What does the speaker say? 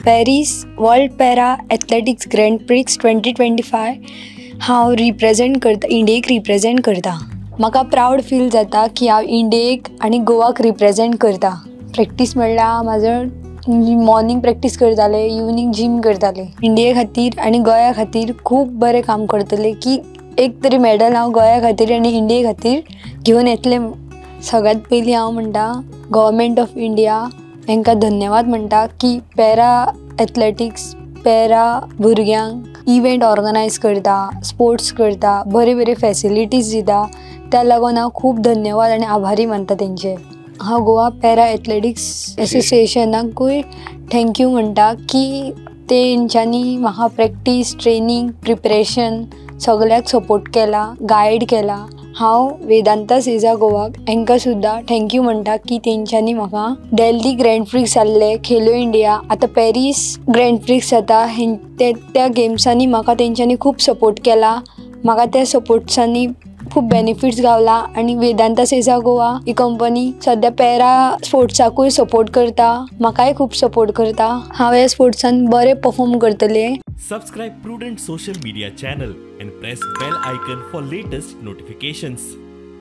Paris World Para Athletics Grand Prix 2025 हांव represent करता, इंडियेक represent करता. म्हाका प्रावड फील जाता की हांव इंडियेक आनी गोवाक रिप्रेजेंट करता. प्रॅक्टीस म्हणल्यार म्हाजो मॉर्निंग प्रॅक्टीस करताले, इवनींग जीम करताले. इंडिये खातीर आनी गोंया खातीर खूब बरें काम करतले की एक तरी मॅडल हांव गोंया खातीर आनी इंडिये खातीर घेवन येतलें. सगळ्यांत पयलीं हांव म्हणटा गव्हर्मेंट ऑफ इंडिया हांकां धन्यवाद म्हणटा की पॅरा एथलेटिक्स पॅरा भुरग्यांक इव्हेंट ऑर्गनायज करता, स्पोर्ट्स करता, बरे बरे फॅसिलिटीज दिता. त्या लागून हांव खूब धन्यवाद आनी आभारी मानता तेंचे. हांव गोवा पॅरा एथलेटिक्स एसोसिएशनाकूय thank you म्हणटा की तेंच्यांनी म्हाका प्रॅक्टीस, ट्रेनींग, प्रिपरेशन सगळ्याक सपोर्ट केला, गायड केला. हांव वेदांता सेजा गोवाक हांकां सुद्दां thank you म्हणटा की तेंच्यांनी म्हाका दिल्ली ग्रँड प्रिक्स जाल्ले, खेलो इंडिया, आतां पॅरीस ग्रँड प्रिक्स जाता, त्या गेम्सांनी म्हाका तेंच्यांनी खूब सपोर्ट केला. म्हाका त्या सपोर्ट्सांनी खूब बेनिफिट्स गावला आनी वेदांता सेजा गोवा ही कंपनी सद्या पॅरा स्पोर्ट्साकूय सपोर्ट करता, म्हाकाय खूब सपोर्ट करता. हांव ह्या स्पोर्ट्सान बरें परफॉर्म करतलें. Subscribe Prudent social media channel and press bell icon for latest notifications.